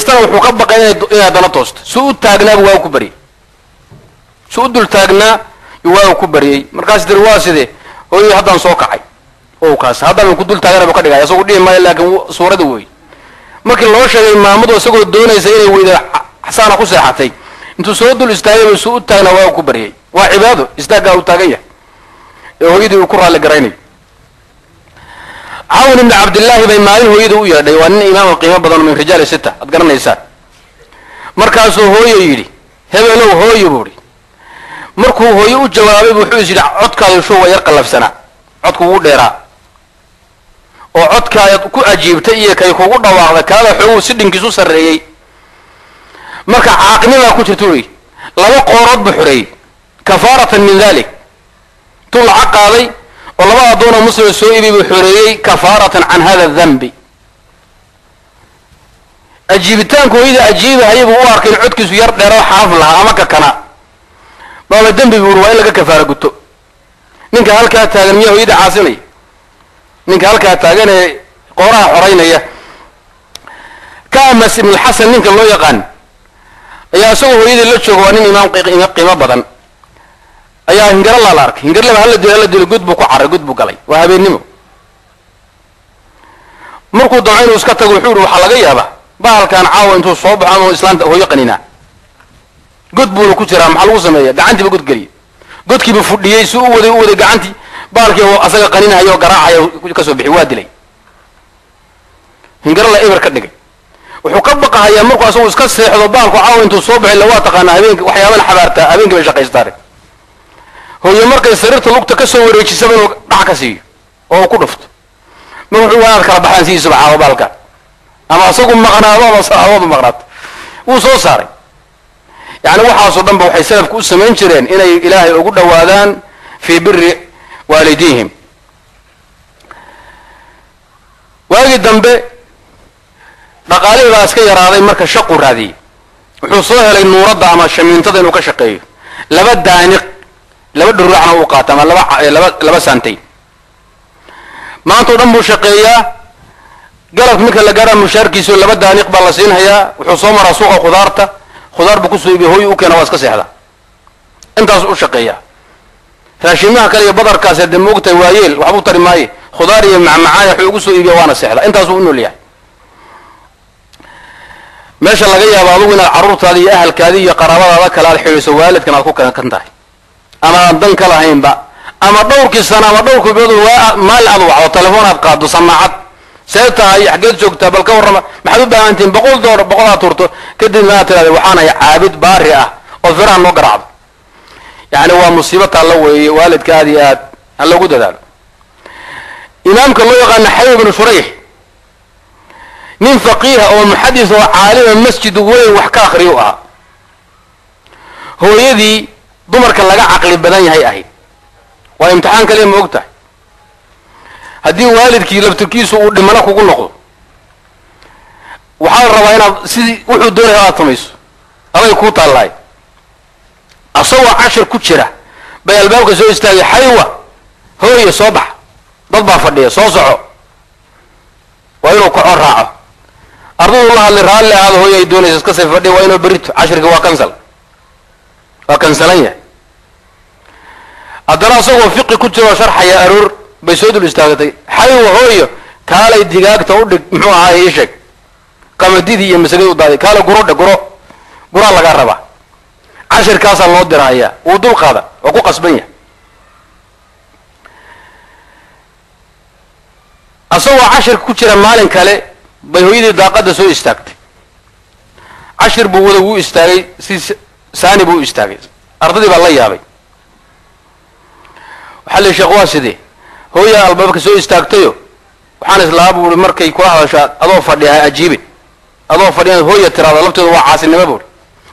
Wuxuu ka baqay inay haddana toosto. Su u taagnaaba waa ku baryey, su u dul taagnaa waa ku baryey. Markaas tiri, waa sidee hooyay? Haddaan soo kacay o kaas haddaan ku dul taagana bu ka dhigaya, isagu dhihi maayo, laakiin suurada wey. Markii loo sheegay maamadu isagoo doonaysa inay weyda saana ku seexatay, intuu soo dul istaagayba su u taagnaa waa ku baryey. Waa cibaado istaaggaa uu taagan yahay ee hooyadii uu ku raalli garaynayo. Cawn ibni Cabdillaahi bay maalin hooyada u yeedhay. Waa nin imaam qiimo badan min rijaali sita, ad garanaysaan. Markaasuu hooyo yidhi, hebelow hooyo buu ihi. Markuu hooyo u jawaabay wuxuu is yidhi, codkaadu show waa yar qallafsanaa, codku wuu dheeraa, oo codkaad ku ajiibtay iyo kay kugu dhawaaqday kaada xooguu si dhinkiisu sarreeyey. Marka caaqnimaa ku jirta ui. Laba qoorood buu xoreeyey kafaaratan min dalik. Intuu lacag qaaday oo laba addoonoo muslima soo iibay buu xoreeyey kafaaratan can hada dambi. Ajiibitaanku hooyada ajiibahaya buu u arkay in codkiisu yar dheero xaaf lahaa ama kakana baaba dembi buuri, waa in laga kafaara guto. Ninka halkaa taagan miyaa hooyada caasinaya? Ninka halkaa taagan ee qooraha xoraynaya, Kamas Ibnulxasan ninka loo yaqaan ayaa isagoo hooyadii la jooga, waa nin imaam qiimo badan, ayaa hingaralaa la arkay. Hingarlaba hala dilo, hala dilo, god buu ku carray, god buu galay. Waa habeennimo. Markuu damco inuu iska tago, wuxuu yihi, waxaa laga yaabaa bahalkan caawa intuu soo baxo ama islaanta hooyo qaninaa, god buuna ku jiraa, maxaa lagu sameeya? Gacantiiba god geliyey, godkiiba fudhiyey, si u waday u waday gacantii, bahalkii asaga qaninahaya oo garaacaya kasoo bixi, waa dilay. Hingarala eber ka dhigay. Wuxuu ka baqahayaa markuu asagu iska seexdo bahalku caawa intuu soo baxay. La waa taqaanaa habeenki waxyaabana xabaartaa, habeenkii bay shaqaystaane. Hooye markay sariirta lugta ka soo wareejisaba inuu dhac ka siiyo oo uu ku dhufto. Ma wuxuu waa inaad kala baxdaan sidiisuba caawa bahalka, ama asagu maqnaado ama saxaabadu maqnaato. Wuu soo saaray. Yacni waxaasoo dhan ba waxay salafku u samayn jireen inay Ilaahay ugu dhowaadaan fii biri waalidiihim. Waagii dambe dhaqaalihii baa iska yaraaday. Marka shaqu raadiyey, wuxuu soo helay nuuradda ama shamiintada inuu ka shaqeeyo. 2 daaniq, 2 dhuracna uu qaato ama laba saantay. Maanta o dhan buu shaqeeyaa. Galabka marka la gaaraa mushaarkiiso 2 daaniq baa la siinhayaa. Wuxuu soo maraa suuqa khudaarta, khudaar buu kusoo iibiya, hooyi u keena, waa iska seexda. Intaas u shaqeeyaa. Raashimaha kale iyo badarkaas dee moogtahay waayeel waxbuu tari maaye, khudaar iyo macmacaan waxuu ugu soo iibiya, waana seexda. Intaasuu u nool yahay. Meesha laga yaabo adugu inaad carruurtaada iyo ahalkaadi iyo qaraabadaada kale aad xidhiiso, waalidkan aad ku kankan tahay ama aad dan ka lahaynba, ama dhowrkii sano ama dhowrkii bilood waa maalin aad wacdo, telefoon aad qaado, samaacad, see tahay, xaggeed joogtaa, bal ka warrama, maxaad u baahantihiin, $100, 100 aad turto, kadibna aad tidhahda waxaanahay caabid baari ah ood firaha noo garaacdo. Yacni waa musiibo taalla weeye. Waalidka aad iyo aad ha loogu dadaalo. Imaamka loo yaqaano Xawi bnu Shurayx, nin faqiiha oo muxadis oo caalima, masjid weyn wax ka akriya u ahaa. Hooyadii dumarka laga caqli badan yahay ahayd. Waa imtixaan kaliya, ma og tahay? Haddii waalidkii laftirkiisu uu dhimano kugu noqdo, waxaa la rabaa inaad sidii wuxuu doonaya aad samayso, aday kuu taallahay. Asagoo cashir ku jira bay albaabka soo istaagay. Xaywa, hooye, soo bax, dad baa fadhiya, soo soco. Waa inuu kaco raaco. Ardadu la hadlay, raalli ahaado, hooye ay doonaysa, iska sii fadhiya, waa inuu berito. Cashirkii waa cancel, waa cancelan yahay. Haddana asagoo fiqi ku jiro sharxaya aroor bay soo dul istaagatay. Xaywa, hooyo, kaalay digaagta u dhig, muxuu ahaay, ii sheeg, qamadidii iyo masagadii u daaday, kaala guro dhe, guro, guraa lagaa rabaa. Cashirkaasaa loo dirhayaa. Wuu dul qaada, waa ku qasban yahay. Asagoo cashirka ku jira maalin kale bay hooyadii daaqadda soo istaagtay. Cashir buu wada, wuu istaagay, si saani buu u istaagay. Ardadii baa la yaabay. Waxaa la sheekh, waa sidee? Hooyaa albaabka soo istaagtayo, waxaan islahaa buuri markay kula hadashaa adoo fadhiya ha ajiibin. Adoo fadhiya hooya tiraado lafteedu waa caasinimo buuri.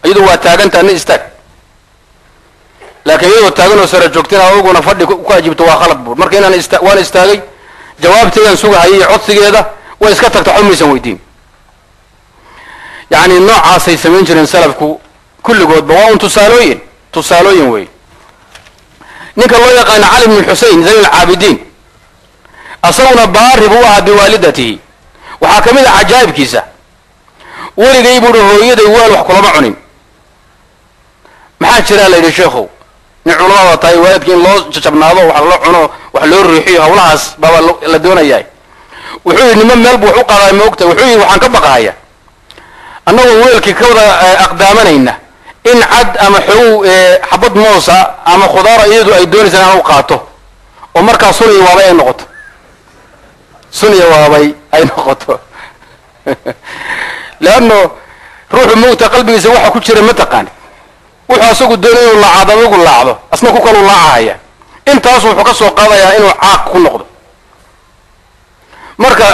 Iyadu waa taagantaa, nin istaag, laakiin iyadoo taagan oo sara joogtina aduguna fadhi ku ajiibto waa khalad buuri. Marka inaan waan istaagay, jawaabteedaan sugahayay iyo codsigeeda, way iska tagta, waxba maysan weydiin. Yacni noocaasay samayn jireen salafku kulligoodba. Waa un tusaalooyin, tusaalooyin wey. Ninka loo yaqaano Cali bn Xusein Zayn alcaabidiin asaguna baari buu ahaa biwaalidatihi. Waxaa ka mid a cajaa'ibkiisa, Weligay buuhi hooyaday weel wax kulama cunin. Maxaa jiraa la yidhi sheekhow, nin culamada tahay waalidka in loo jajabnaado, wax loo cuno, wax loo riixiyo, hawlahaas baabaa la doonayaa. Wuxuu yidhi nima meel buu wax u qaadaa maogta. Wuxuu yidhi waxaan ka baqahaya annagoo weelkii ka wada aqdaamanayna in cad ama xogow xabad moosa ama khudaara iyadu ay doonaysa inaan u qaato, oo markaa suniya waabay ay noqoto, suniya waabay ay noqoto. Leanno ruuxu moogta qalbigiisa waxa ku jira ma taqaanid. Wuxuu asagu doonay inuu laacado, adigu laacdo, asna ku kaluu laacahaya. Intaasu wuxuu ka soo qaadayaa inuu caaq ku noqdo. Marka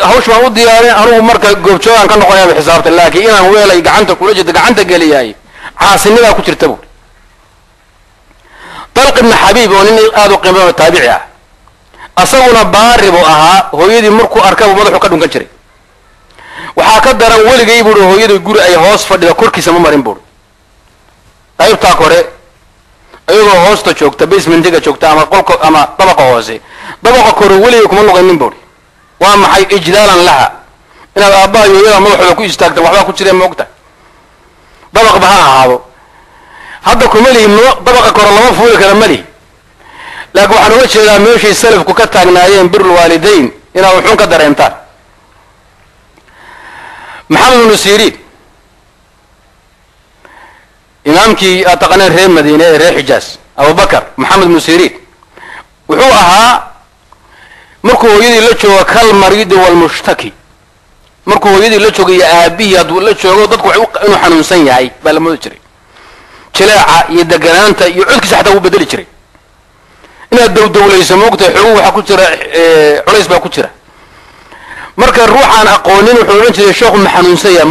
hawsh baan u diyaarin anugu, marka goobjoogaan ka noqonayaaba xisaabta, laakiin inaan weelay gacanta kula jirto gacanta geliyaay caasinidaa ku jirta buuri. Dalq ibnu Xabiib oo nin aada u qiimo taabici ah, asaguna baari buu ahaa. Hooyadii markuu arkabuu madaxu ka dhunkan jiray. Waxaa ka daran weligay buui hooyadii guri ay hoos fadhida korkiisa ma marin buuri. Qaybtaa kore iyagoo hoosta joogta, basementiga joogta ama qolka ama dabaqa hoose, dabaqa kore weligay kuma luqaynin buuri. Waa maxay? Ijlaalan laha. Inaad aabbaha iyo hooyada madaxooda ku istaagta waxbaa ku jireen maogta, dabaqba ha ahaado. Hadda kuma lihi dabaqa kore lama fuuli kara ma lihi, laakiin waxaan uga jeedaa meeshay salafku ka taagnaayeen birul waalidayn inaad wuxuun ka dareentaan. Maxamed ibnu Siriin, imaamkii aad taqaaneen reer Madiine ee reer Xijaaz, Abubakar Maxamed ibnu Siriin, wuxuu ahaa markuu hooyadii la joogo kal mariidi walmushtaki. Markuu hooyadii la joogo iyo aabihii hadduu la joogo, dadku inuu xanuunsan yahay baa la moodi jiray. Jileeca iyo deganaanta iyo codkiisa xataa wuu bedeli jiray. Inaad dowdowlayso moogtahay, xoogu waxaa ku jira culays baa ku jira. Marka ruuxaan aqoonin wuxuu odhan jiray sheekhu ma xanuunsan yahay?